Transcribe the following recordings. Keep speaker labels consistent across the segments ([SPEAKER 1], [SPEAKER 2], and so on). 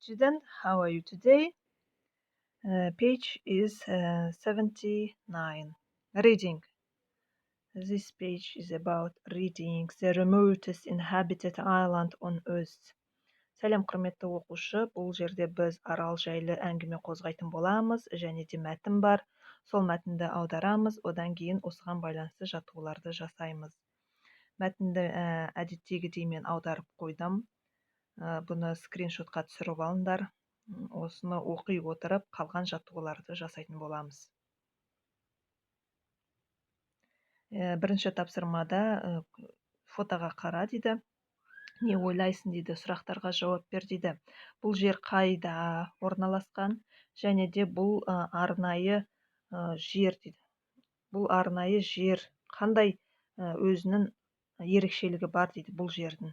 [SPEAKER 1] Student, how are you today? Page is 79. Reading. This page is about reading the remotest inhabited island on earth. Сәлем, құрметті оқушы. Бұл жерде біз арал жайлы әңгіме қозғайтын боламыз және де мәтін бар. Сол мәтінді аударамыз, одан кейін осыған байланысты жаттығуларды жасаймыз. Мәтінді әдеттегідей мен аударып қойдым. Бұны скриншотқа түсіріп алыңдар. Осыны оқи отырып, қалған жаттығуларды жасайтын боламыз. Бірінші тапсырмада фотоға қара дейді. Не ойлайсың дейді, сұрақтарға жауап бер дейді. Бұл жер қайда орналасқан және де бұл арнайы жер дейді. Бұл арнайы жер қандай өзінің ерекшелігі бар дейді бұл жердің.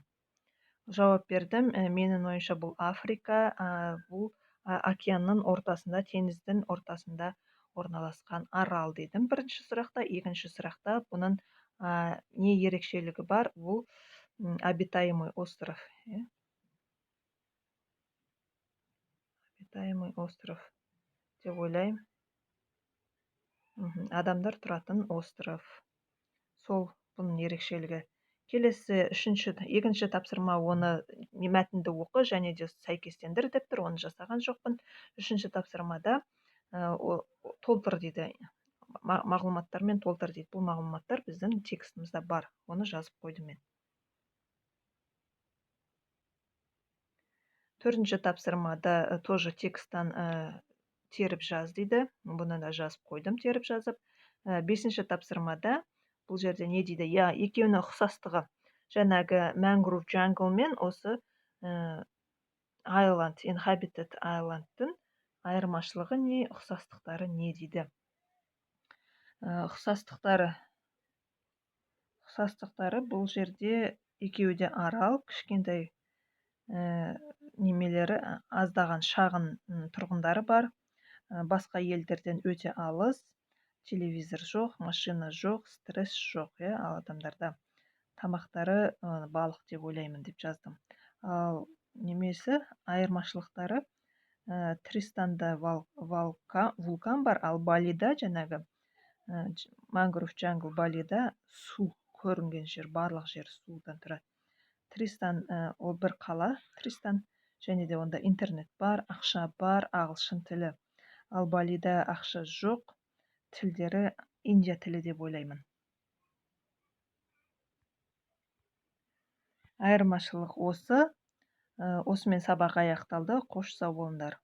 [SPEAKER 1] Жауап бердім, менің ойымша, бұл Африка, бұл океанның ортасында, теңіздің ортасында орналасқан арал дедім бірінші сұрақта. Екінші сұрақта бұның не ерекшелігі бар? Бұл обитаемый остров, иә? Обитаемый остров деп ойлаймын. Адамдар тұратын остров. Сол бұның ерекшелігі. Келесі үшінші, екінші тапсырма, оны мәтінді оқы және де сәйкестендір деп тұр, оны жасаған жоқпын. Үшінші тапсырмада толтыр дейді, мағлұматтармен толтыр дейді. Бұл мағлұматтар біздің текстімізде бар, оны жазып қойдым мен. Төртінші тапсырмада тоже тексттан теріп жаз дейді, бұны да жазып қойдым, теріп жазып. Бесінші тапсырмада бұл жерде не дейді? Я, екеуінің ұқсастығы, жаңағы mangrove jungle мен осы island, inhabited islandтың айырмашылығы не, ұқсастықтары не дейді. Ұқсастықтары бұл жерде екеуі де арал, кішкентай немелері, аздаған шағын тұрғындары бар, басқа елдерден өте алыс, телевизор жоқ, машина жоқ, стресс жоқ, иә, ал адамдарда тамақтары балық деп ойлаймын деп жаздым. Ал немесі, айырмашылықтары, Тристанда вулкан бар, ал Балида, жаңағы mangrove jungle Балида су көрінген жер, барлық жер судан тұрады. Тристан ол бір қала, Тристан, және де онда интернет бар, ақша бар, ағылшын тілі. Ал Балида ақша жоқ, тілдері индия тілі деп ойлаймын. Айырмашылық осы. Осымен сабақ аяқталды. Қош, сау болыңдар.